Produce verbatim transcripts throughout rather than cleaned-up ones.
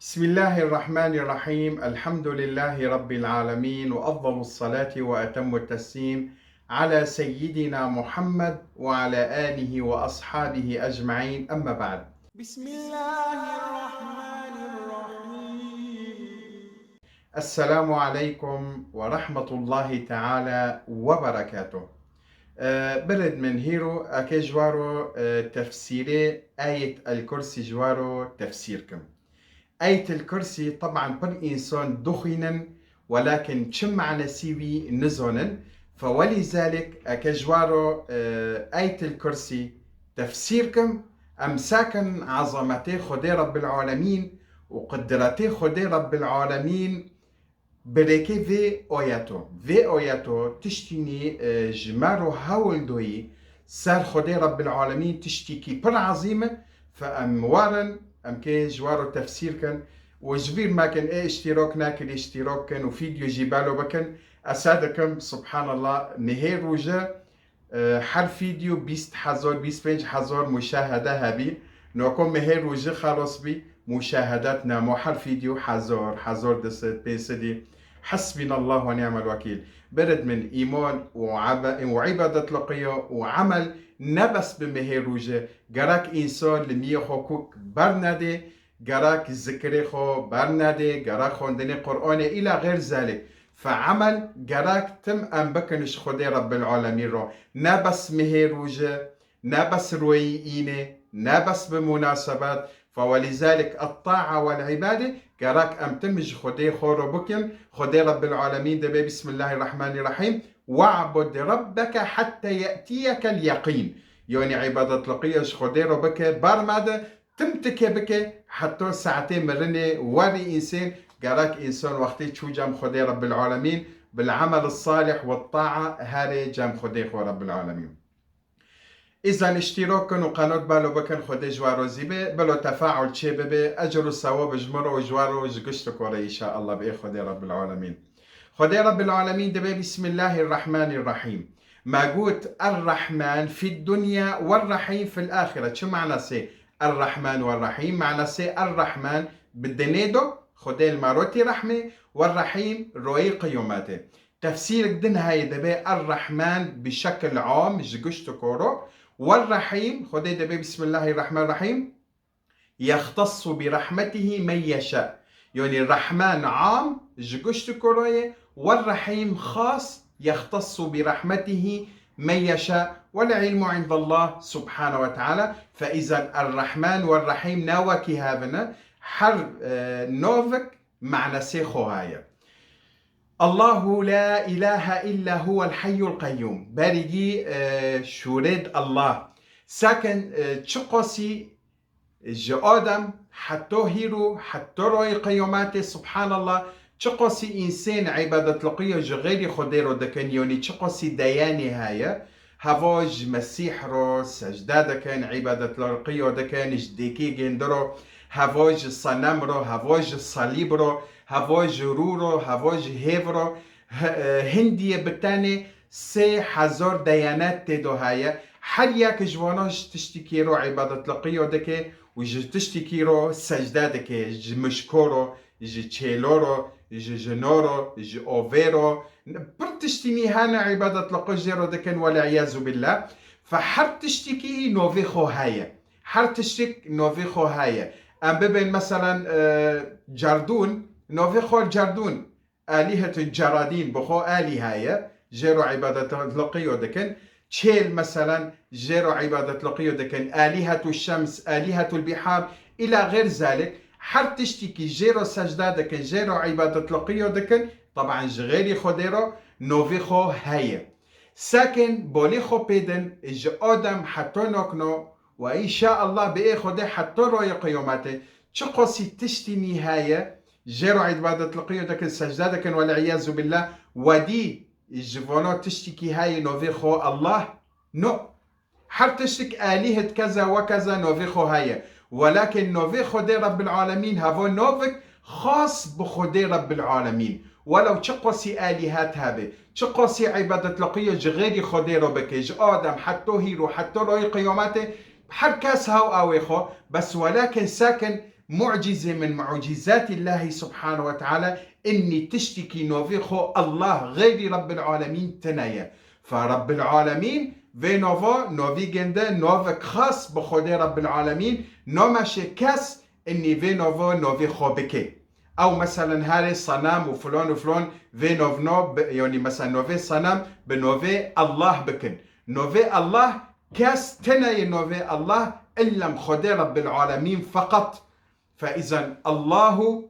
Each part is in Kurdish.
بسم الله الرحمن الرحيم. الحمد لله رب العالمين، وأفضل الصلاة وأتم التسليم على سيدنا محمد وعلى آله وأصحابه أجمعين. أما بعد. بسم الله الرحمن الرحيم. السلام عليكم ورحمة الله تعالى وبركاته. Ee, Birêd min hîro eke ji waro, e, tefsîrê ayet el Kursî ji waro tefsîr kim. Ayet el Kursî, teban pir însan dixwînin, welakin çi manesî wî nizonin. Fe welîzalik eke ji waro, e, ayet el Kursî tefsîr kim, em sakin ezametê Xwedê Rebbil Alemîn û qudretê Xwedê Rebbil Alemîn Birêkê vê oyeto. Vê oyeto tiştînî, e, ji me ro hewl doyî ser Xwedê Rebbil Alemîn tiştîkî pir ezîm e. Fe em warin, em kê ji waro tefsîr kin û ji bîr mekin ê iştîrok nekirî, iştîrok kin û fîdyo jî belo bikin. Ez se dikim, subhanallah, nihê rûje, e, her fîdyo bîst hezar, bîst pênc hezar muşahede hebî. Noko mihê rûjî xelos bî, muşahedet nemo, her fîdyo hezar, hezar du sed, pênc sedî. Hasbinallah ve ni'mel vekîl. Birêd min, îman û ebe-, û îbadetliqiya û emel ne bes bi mihê rûjî. Gerek însan li miyê xwe kûk bernedê, gerek zikrê xwe bernedê, gerek xwendinê Qur'anê îla xêr zelê. Fe emel gerek tim em bikin ji Xwedê Rebbil Alemîn ro. Ne bes mihê rûjî, ne bes royî înê, ne bes bi munasebet. Fe welîzalik et-ta'a wel-îbade gerek em tim ji Xwedê xwe ro bikin. Xwedê Rebbil Alemîn dibê Bismillahirrahmanirrahîm. Ve'bud rabbeke hette ye'tiyekel yeqîn. Yanî îbadetliqiya ji Xwedê ro bike, bermede, tim tike bike, heta saetê mirinê werî însên, gerek însan wextê çû cem Xwedê Rebbil Alemîn, bil emel salih ve ta'a herê cem Xwedê xwe Rebbil Alemîn. Îzan iştîrok kin û qenot belo bikin, Xwedê ji we rozî be, bilo tefaul çê bibe, ecr û sewab ji min re û ji we re û ji gişt û kore înşaallah bi ê Xwedê Rebbil Alemîn. Xwedê Rebbil Alemîn dibê Bismillahirrahmanirrahîm. Me got Er-Rahman fid dunya ve Rahîm fil ahire. Çi manasê Er-Rahman ve Rahîm? Manasê Er-Rahman bi dinê do, Xwedê li merotî rehmê, ve Rahîm royê qiyometê. Tefsîrek din heye dibê Er-Rahman bi şekil am ji gişt û koro, ve Rahîm, Xwedê dibê Bismillahirrahmanirrahîm. Yextassu bi rahmetihi men yeşâ. Yanî Rahman am ji gişt û koro ye, ve Rahîm xas, yextassu bi rahmetihi men yeşâ. Wel ilmu indallah subhanahu ve teala. Fe îzan Er-Rahman ve Rahîm ne wekî hev in, her, e, novik manasê xwe heye. Allahu la ilahe illa huwel hayyul qayyum. Berî gî, e, şûrêd Allah. Sakin, e, çi qasî ji Adem heto hîro, heto royê qiyometê, subhanallah, çi qasî însên îbadetliqiya ji xeyrî Xwedê ro dikin, yanî çi qasî deyanê heye, heva ji Mesîh ro secde dikin, îbadetliqiya dikin, ji dêkê gêndi ro, heva ji senem ro, heva ji salîb ro, heva ji rû ro, heva ji hêv ro, h-, e, hindiyê bi tenê sê hezar deyanet tê do heye. Her yek ji vana ji tiştikî ro îbadetliqiyo dike û ji tiştikî ro secde dike, ji mişko ro, ji çêlo ro, ji jino ro, ji ovê ro. Pir tiştînî hene îbadetliqi jê ro dikin, welîyazû billah. Fe her tiştikî novê xo heye. Her tiştik novê xo heye. Em bibên meselen, e, cerdûn, novê xo cerdûn. Alîhetun ceradîn bi xwe alîhe ye, jê ro îbadetliqiyo dikin. Çêl meselen, jê ro îbadetliqiyo dikin. Alîhetu şems, alîhetul bihar, îla xêr zalik. Her tiştikî jê ro secde dikin, jê ro îbadetliqiyo dikin. Teban ji xeyrî Xwedê ro novê xo heye. Sekin bolê xo pê din, ji Adem heto nokno, we înşaallah bi ê Xwedê heto royê qiyometê, çi qasî tiştînî heye, jê ro îbadetliqiyo dikin, secde dikin, welîyazû billah, wedî ji vano tiştikî heye novê xo Allah? No. Her tiştik alîhet keza we keza novê xo heye. Welakin novê Xwedê Rebbil Alemîn heva novik xas bi Xwedê Rebbil Alemîn. Welew çi qasî alîhet hebe, çi qasî îbadetliqiyo ji xeyrî Xwedê ro bike, ji Adem heto hîro, heto royê qiyometê, her kes haw awê xo, bes welakin sekin معجزة من معجزات الله سبحانه وتعالى، اني تشتكي نوفي خو الله غير رب العالمين تنايا. فرب العالمين في نوفا نوفي جندا نوفك خاص بخودي رب العالمين، نوما شي كاس اني في نوفا نوفي خو بكي. او مثلا هاري صنم وفلان وفلان في نوف نو ب... يعني مثلا نوفي صنم بنوفي الله بكن. نوفي الله كاس تنايا نوفي الله الا خودي رب العالمين فقط. فإذا الله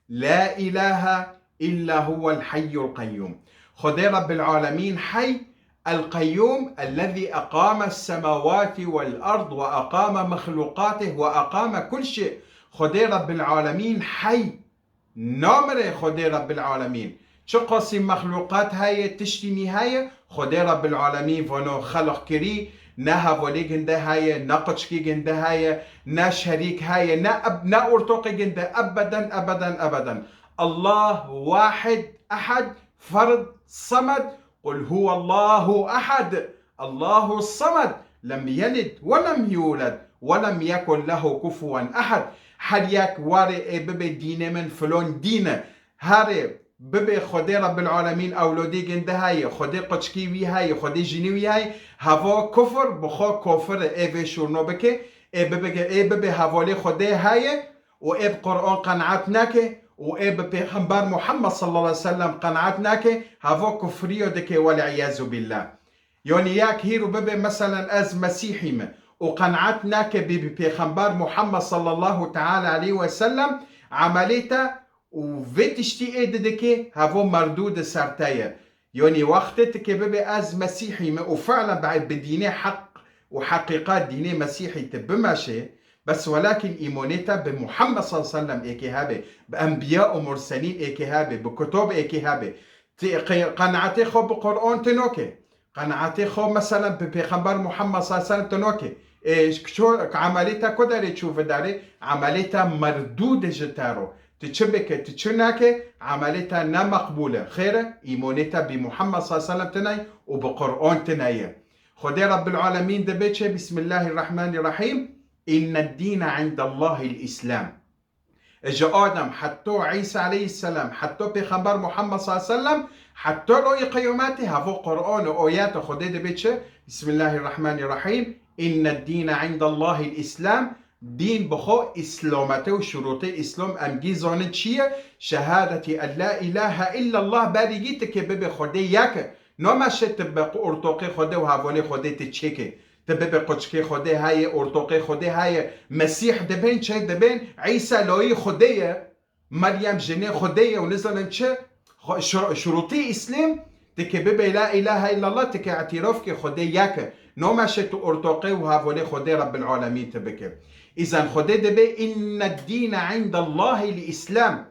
لا إله إلا هو الحي القيوم. خدي رب العالمين حي القيوم الذي أقام السماوات والأرض وأقام مخلوقاته وأقام كل شيء. خدي رب العالمين حي. نامري خدي رب العالمين. Çiqasî mexlûqat heye, tiştî nî heye, Xwedê Rebbil Alemîn vano xelq kirî, ne hevalê ginde heye, ne qiçkî ginde heye, ne şerîk heye, ne eb-, ne ortoqê ginde, ebeden, ebeden, ebeden. Allah wahid, ehad, ferd, semed, qul huwallahu ehad. Allahu semed, lem yelid ve lem yulad ve lem yekun lehu kufuwen ehad. Her yek warê ê bibe dînê min filon dîn e. Herê bibe Xwedê Rebbil Alemîn ewlodî ginde heye, Xwedê qiçkî wî heye, Xwedê jinî wî heye, heva kufr bi xwe kofir e, ê vê şûrno bike, ê bibe, ê bibe hevalê Xwedê heye û ê bi Qur'an qenaet nake û ê bi Pêxember Muhammed sallallahu aleyhi ve sellem qenaet nake, heva kufriyo dike, wel iyazu billah. Yanî yek hîro bibe, meselen, ez Mesîhî me û qenaet nake bi, bi Pêxember Muhammed sallallahu teala aleyhi ve sellem emelê te û vê tiştî ê didike, hevo merdû di ser te ye. Yanî wextê ti ke bibe ez Mesîhî me û fi'len bi, bi dînê heq û heqîqet dînê Mesîhî ti bimeşe, bes welakin îmonê te bi Muhammed sallallahu aleyhi ve sellem êkê hebe, bi enbiya û murselîn êkê hebe, bi kutob êkê hebe. Ti qe-, qenaetê xwe bi Qur'an ti noke. Qenaetê xwe, meselen, bi Pêxember Muhammed sallallahu aleyhi ve sellem ti noke. Ê, ço-, emelê te ku derê çû vidarê, emelê te merdûd e ji te ro. Ti çi bike, ti çi nake, emelê te ne meqbûl e. Xêr e, îmonê te bi Muhammed sallallahu aleyhi ve sellem tine ye û bi Qur'an tine ye. Xwedê Rebbil Alemîn dibe çi? Bismillahirrahmanirrahîm. İnned dîne indallahil Îslam. Ji Adem heta Îsa aleyhisselam, heta Pêxember Muhammed sallallahu aleyhi ve sellem, heta royê qiyametê, hevo Qur'an û ayet Xwedê dibe çi? Bismillahirrahmanirrahîm. İnned dîne indallahil Îslam. Dîn bi xwe Îslamete û şurûtê Îslam em gî zanin çi ye? Şehadeti en la ilahe illallah, berî gî ti ke bibe Xwedê yek e. Nameşe ti bi ortoqê Xwedê û hevalê Xwedê ti çêke. Ti bibe quçikê Xwedê heye, ortoqê Xwedê heye. Mesîh dibên çi? Dibên Îsa layî Xwedê ye. Meryem jinê Xwedê ye û nizanin çi? Xwe-, şur-, şurûtî Îslam, ti ke bibe la ilahe illallah, ti ke îtîraf ke Xwedê yek e. Nameşe tu ortoqê û hevalê Xwedê Rebbil Alemîn ti bike. Îzen Xwedê dibe, inned dîne indallahil Îslam.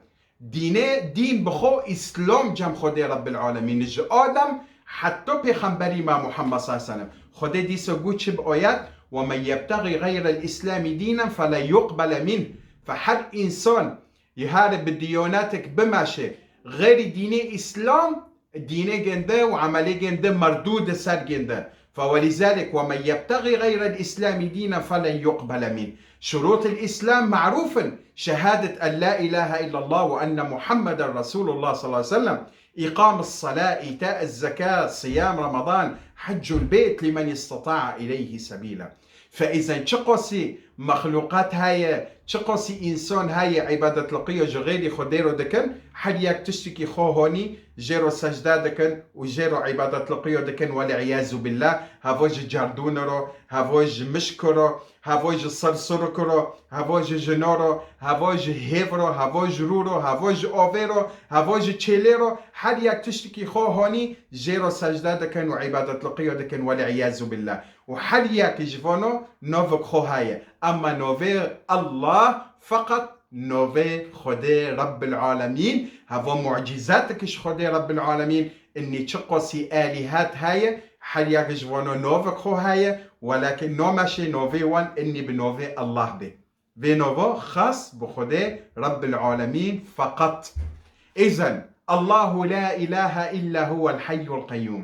Dînê, dîn bi xwe Îslam cem Xwedê Rebbil Alemîn. Ji Adem heta Pêxemberî me Muhammed sallallahu aleyhi ve sellem. Xwedê dîsa got çi bi ayet? Ve men yebtexî xeyrel Îslamî dînen felen yuqbele minh. Fe her însan Ji herê bi diyonetek bimeşe, xeyrî dînê Îslam, dînê ginde û emelê ginde merdû di ser ginde. فولذلك ومن يبتغ غير الإسلام دينا فلن يقبل منه. شروط الإسلام معروف، شهادة أن لا إله إلا الله وأن محمدا رسول الله صلى الله عليه وسلم، إقام الصلاة، إيتاء الزكاة، صيام رمضان، حج البيت لمن استطاع إليه سبيلا. Fe îzen çiqasî mexlûqat heye, çiqasî însan heye, îbadetliqiyo ji xeyrî Xwedê ro dikin, her yek tiştekî xwe honî jê ro secde dikin û jê ro îbadetliqiyo dikin, welîyazû billah, hevo ji cerdûnê ro, hevo ji mişkê ro, hevo ji sirsirikê ro, hevo ji jino ro, hevo ji hêv ro, hevo ji rû ro, hevo ji avê ro, hevo ji çêlê ro, her yek tiştekî xwe honî jê ro secde dikin û îbadetliqiyo dikin, welîyazû billah. û her yek ji vano novek xwe heye. Ema novê Allah feqet novê Xwedê Rebbil Alemîn, heva mucîzetek ji Xwedê Rebbil Alemîn, inî çiqasî elîhet heye, her yek ji vano novek xwe heye, welakin nameşê novê wan inî bi novê Allah bê. Vê nova xas bi Xwedê Rebbil Alemîn feqet. Îzen, Allahu la ilahe illa huwel hayyul qeyyûm.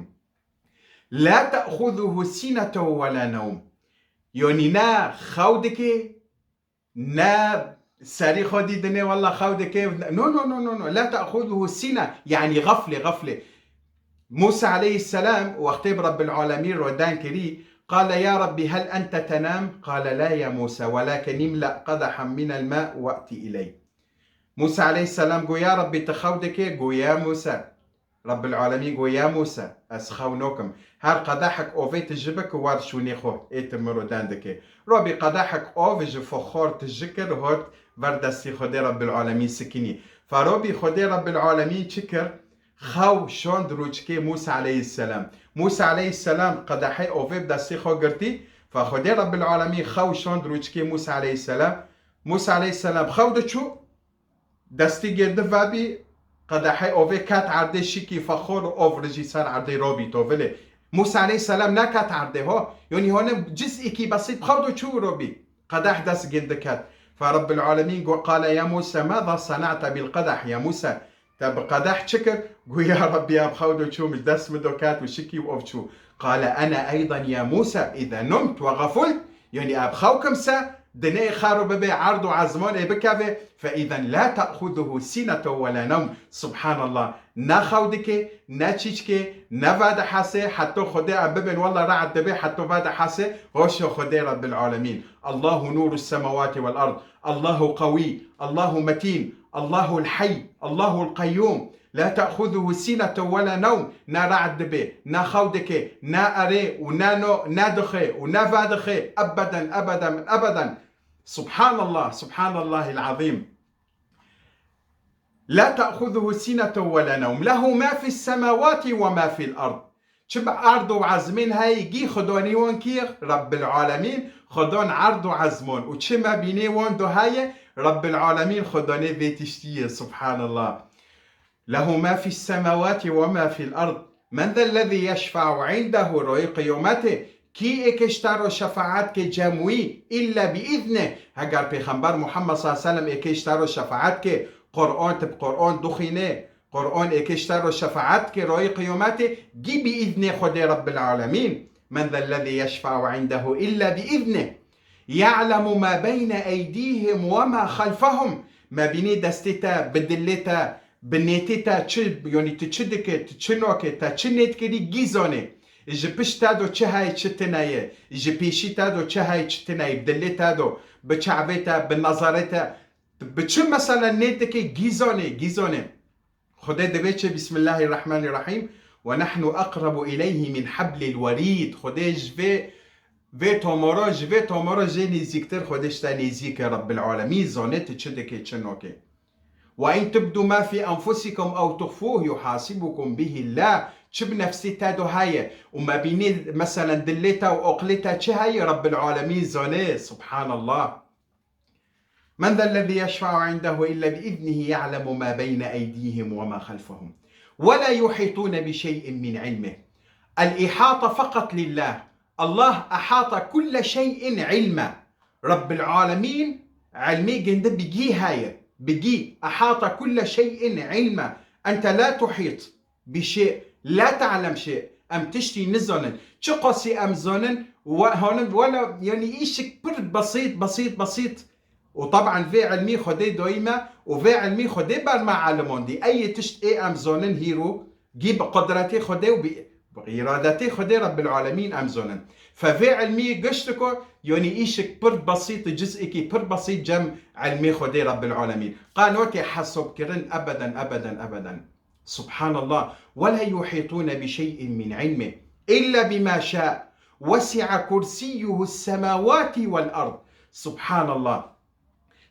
La te'xuzuhu sinetu ve la nevm. Yanî ne xew dike, ne Serî xwe dî dinê, walla xew dike. No, no, no, no, no. La ta'xuzuhu sine. Yanî xefle, xefle. Musa aleyhisselam wextê bi Rabbil Alemîn re deng kirî, qale ya Rabbî hel ente tenam? Qale la ya Musa, welakin imla qedahan minel ma we'ti iley. Musa aleyhisselam got, ya Rabbî, tu xew dike? Got, ya Musa. Rabbil Alemîn got, ya Musa, ez xew nakim. Her qedehek ovê tu ji bike war şûnê xwe, ê tu min re deng dike. Rabî qedehek av ji fixor tu ji kir, hot ver destî Xwedê Rabbil Alemîn sikinî. Fa Rabî Xwedê Rabbil Alemîn çi kir? Xew şand rûçikê Musa aleyhisselam. Musa aleyhisselam qedehê ovê bi destê xwe girtî. Fa Xwedê Rabbil Alemîn xew şand rûçikê Musa aleyhisselam. Musa aleyhisselam xew diçû, destî girdi vebî, qedehê ovê ket erdê, şikî fexor, ov rijî ser erdê robî tovilê. Musa aleyhisselam neket erdê ho. Yonî hone ciz'îkî besît xew diçû robî. Qedeh dest girdi ket. Fa Rabbil Alemîn got, qale ya Musa, maza sana'te bil qedeh ya Musa? Te bi qedeh çi kir? Got, ya Rabbî, ev xew do çû, min dest min do ket û şikî û ov çû. Qale ene eydan ya Musa, îze numt ve xefult. Yanî ev xew kim se, dinê xero bibe erd û ezman ê bikeve, fe îzen la ta'xuzuhu sinetu ve la nevm. Subhanallah. Ne xew dike, ne çîçke, ne vedihese, heta Xwedê em bibên, walla re'd dibe, heta vedihese, hoşa Xwedê Rabbil Alemîn. Allahu nuru semawati vel ard. Allahu qewî, Allahu metîn, Allahul heyy, Allahul qeyyûm. La ta'xuzuhu sinetu ve la nevm. Ne re'd dibe, ne xew dike, ne erê û ne no, ne dixe û ne vedixe. Ebeden, ebeden, ebeden. Subhanallah, subhanallahil azîm. La ta'xuzuhu sinetu ve la nevm. Lehu ma fis semawati ve ma fil ard. Çi bi erd û ezmên heye, gî Xwedonî wan kî ye? Rabbil Alemîn, Xwedon erd û ezmon. Û çi me bînê wan do heye? Rabbil Alemîn Xwedonê vê tiştî ye. Subhanallah. Lehu ma fis semawati ve ma fil ard. Men zellezî yeşfe'u indehu, royê qiyametê. Kî êkê ji te re şefaet ke cem wî? Îlla bi îznih. Heger Pêxember Muhammed sallallahu aleyhi ve sellem êkê ji te re şefaet ke, Qur'an, tu bi Qur'an dixwîne, Qur'an êkê ji te re şefaet ke royê qiyametê, gî bi îznê Xwedê Rabbil Alemîn. Men zellezî yeşfe'u indehu îlla bi îznih. Ya'lemu ma beyne eydîhim ve ma xelfehum. Me bînî destê te, bi dilê te, bi nêtê te çi, yanî tu çi dike, tu çi nake, te çi nêt kirî, gî zanê. Ji pişt te do çi heye, çi tine ye. Ji pêşî te do çi heye, çi tine ye. Bi dilê te do, bi çavê te, bi nezarê te, bi çi mesela nêt dike, gî zanê, gî zanê. Xwedê divê çi? Bismillahirrahmanirrahîm. Ve nahnu aqrabu ileyhi min hablil werîd. Xwedê ji vê, vê tomara, ji vê tomara jê nêzîktir, Xwedê ji te nêzîk e, Rabbil Alemîn zane tu çi dike, çi nake. Ve in tubdu ma fî enfusikum ew tuxfuh yuhasibukum bihillah. Çi bi nefsê te do heye û me bînê, meselen, dilê te û aqilê te çi heye, Rabbil Alemîn zane. Subhanallah. Men zellezî yeşfe'u indehu illa bi iznihi, ya'lemu ma beyne eydîhim ve ma xelfehum. Ve la yuhîtûne bi şey'in min ilmih. El ihata feqat lillah. Allah ehata kulle şey'in ilma. Rabbil alemîn ilmê gindi bi gî heye. Bi gî. Ehata kulle şey'in ilma. Ente la tuhît. Bi şey, la ta'lem şey, em tiştî nizanin. Çiqasî em zanin, we-, hanin, wela, yanî îşik pir besît, besît, besît. Û teban vê ilmî Xwedê dayî me û vê ilmî Xwedê ber me elimandî. Ey tişt ê em zanin hîro, gî bi qudretê Xwedê û bi, bi îradetê Xwedê Rebbil Alemîn em zanin. Fe vê ilmî giştiko, yanî îşik pir besît, ciz'ekî pir besît cem ilmê Xwedê Rebbil Alemîn. Qanotê hesabkirin ebeden, ebeden, ebeden. Subhanallah. Ve la yuhîtûne bi şey'in min ilmih illa bima şâ. Wesi'a kursiyyuhu semawati vel ard. Subhanallah.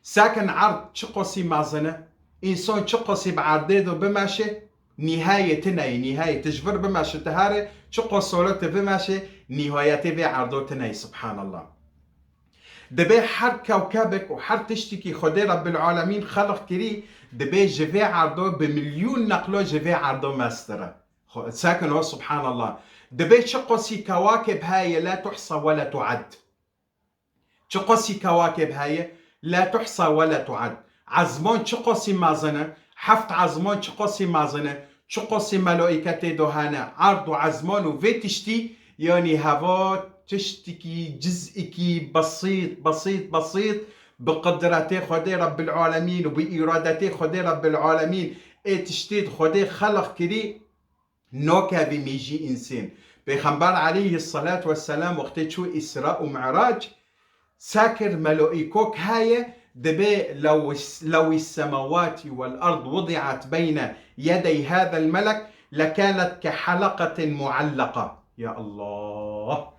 Sakin erd çiqasî mezin e. Însan çiqasî bi erdê de bimeşe, nîhayê tine ye, nîhayê. Tu ji vir bimeşe, tu here, çiqas sole tu bimeşe, nîhayetê vê erdo tine ye. Subhanallah. Dibê her kewkebek û her tiştekî Xwedê Rebbil Alemîn xelq kirî, dibê ji vê erdo bi milyon neqlo ji vê erdo mestir e. Xwe-, sekin o, subhanallah. Dibê çiqosî kewakeb heye, la tuhsa we la tu'ad. Çiqosî kewakeb heye, la tuhsa we la tu'ad. Ezman çiqosî mezin e, heft ezman çiqosî mezin e, çiqosî melaîketê do hene, erd û ezman û vê tiştî, yanî heva tiştekî, ciz'ekî besît, besît, besît, bi qudretê Xwedê Rebbil Alemîn û bi îradetê Xwedê Rebbil Alemîn ê tiştê di Xwedê xelq kirî, nakevî mêjî însên. Pêxember aleyhisselat vesselam wextê çû Îsra û Mi'rac, sekir meloîkok heye, dibê لو لو السماوات والأرض وضعت بين يدي هذا الملك لكانت كحلقة معلقة. Ya Allah!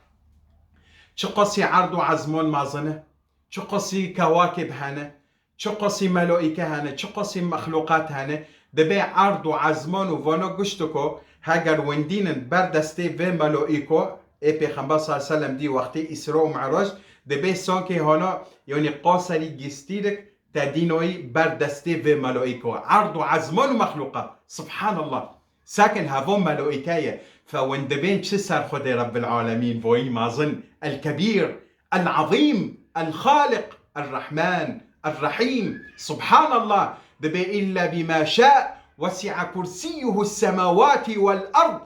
Çi qasî erd û ezmon mezin e, çi qasî kewakib hene, çi qasî meloîke hene, çi qasî mexluqat hene, dibê erd û ezmon û vano giştiko heger windînin ber destê vê meloîko, ê Pêxember sallallahu aleyhi ve sellem dî wextê Îsra û Mi'rac, dibê sankê hana, yanî qaserî gistîrik tedînoyî ber destê vê meloîko. Erd û ezmon û mexluqat. Subhanallah. Sakin hevo meloîke ye. Fe win dibên çi ser Xwedê Rebbil Alemîn voyî mezin. El Kebîr, El Azîm, El Xaliq, El Rehman, El Rehîm. Subhanallah. Dibê illa bima şa wesi'a kursiyuhu semawati vel ard.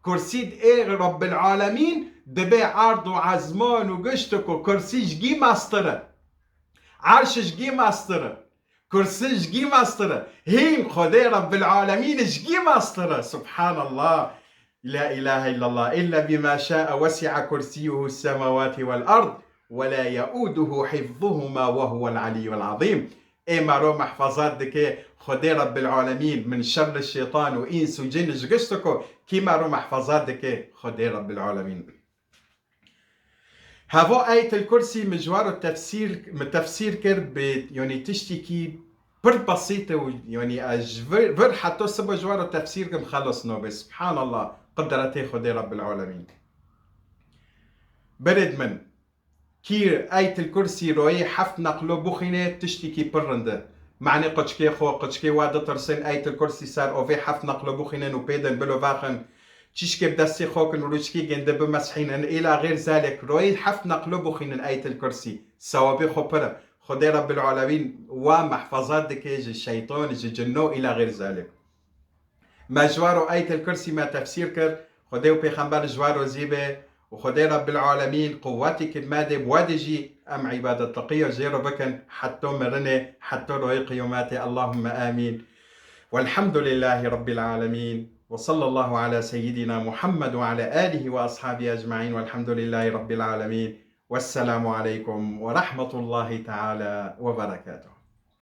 Kursî ê Rebbil Alemîn dibê erd û ezman û giştiko kursî ji gî mestir e. Erş ji gî mestir e. Kursî ji gî mestir e. Hîn Xwedê Rebbil Alemîn ji gî mestir e. Subhanallah. La ilahe illallah. Illa bima şa wesi'a kursiyuhu semawati vel ard ve la yauduhu hifzuhuma ve huvel aliyyul azîm. Ê mero mehfazat dike Xwedê Rebbil Alemîn min şerri şeytan û îns û cin ji giştiko kî mero mehfazat dike Xwedê Rebbil Alemîn. Heva Ayetel Kursî min ji waro tefsîr, min tefsîr kir bi, yanî tiştekî pir besît û, yanî ez ji vir, vir heta siba ji waro tefsîr kim xelas nabe. Subhanallah, qudretê Xwedê Rebbil Alemîn. Birêd min, kî Ayetel Kursî royê heft neqlo bixwîne, tiştekî pir rind e. Manê quçikê xwe, quçikê we ditirsin, Ayetel Kursî ser ovê heft neqlo bixwînin û pê din bilo vexin. Çîşkê bi destê xwe kin û rûçikê gênde bimesihînin. Îla xêr zalik, royê heft neqlo bixwînin Ayetel Kursî. Sewabê xwe pir e. Xwedê Rebbil Alemîn we mehfazat dike ji şeytan, ji cinno, îla xêr zalik. Me ji waro Ayetel Kursî me tefsîr kir. Xwedê û Pêxember ji waro zî be û Xwedê Rebbil Alemîn quwetî kir me dê bi we dê jî em îbadet teqiya jê re bikin heta mirinê, heta royê qiyametê. Allahumme amîn. Velhamdülillahi Rabbil Alemîn. Ve sallallahu ala seyyidina Muhammed ve ala alihi ve ashabihi ecmaîn. Velhamdülillahi Rabbil Alemîn. Vesselamu aleykum ve rahmetullahi teala ve berekatuhu.